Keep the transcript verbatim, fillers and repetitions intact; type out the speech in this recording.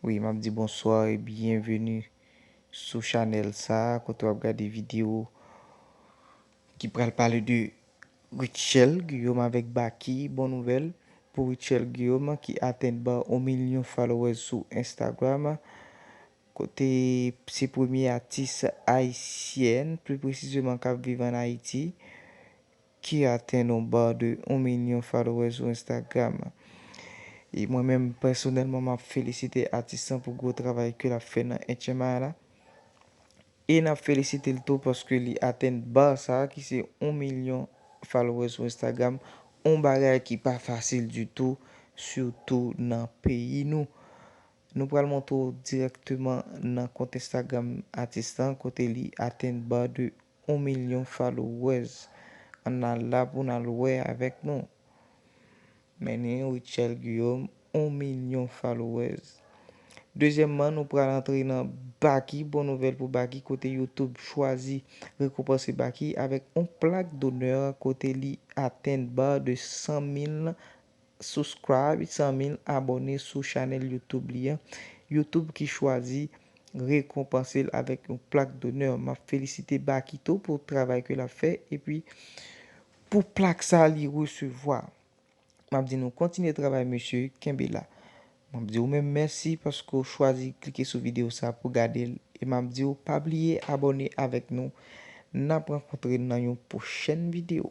Wi, m ap di bonswa e byenveni sou chanèl sa a, kote w ap gade videyo ki pral pale de Rutshelle Guillaume avèk Baky. Bon nouvèl pou Rutshelle Guillaume ki atenn ba yon milyon followers sou Instagram. Kote se premye atis ayisyèn, pli presizeman k ap viv ann Ayiti, ki atenn yon ba de yon milyon followers sou Instagram. E mwen menm, pèsonèlman, m ap felisite atis lan pou gwo travay ke l ap fè nan H M I la. E n ap felisite l tou paske li atenn ba sa a ki se yon milyon followers sou Instagram. Yon bagay ki pa fasil ditou, sitou nan peyi nou. Nou pral montre w dirèkteman nan kont Instagram atis lan, kote li atenn ba de yon milyon followers. Ann al la pou n al wè avèk nou. Men ni Rutshelle Guillaume, yon milyon followers. Dezyèmman, nou pral antre nan Baky, bon nouvèl pou Baky, kote YouTube chwazi rekonpanse Baky avèk yon plak donè kote li atenn ba de san mil subscribe, san mil abòne sou chanèl YouTube li an. YouTube ki chwazi rekonpanse l avèk yon plak donè. M ap felisite Baky tou pou travay ke l ap fè epi pou plak sa li resevwa. M ap di nou kontinye travay mesye, kenbe la. M ap di ou menm mèsi paske w chwazi klike sou videyo sa pou gade l. E m ap di w pa bliye abòne avèk nou. N ap rankontre nan yon pwochèn videyo.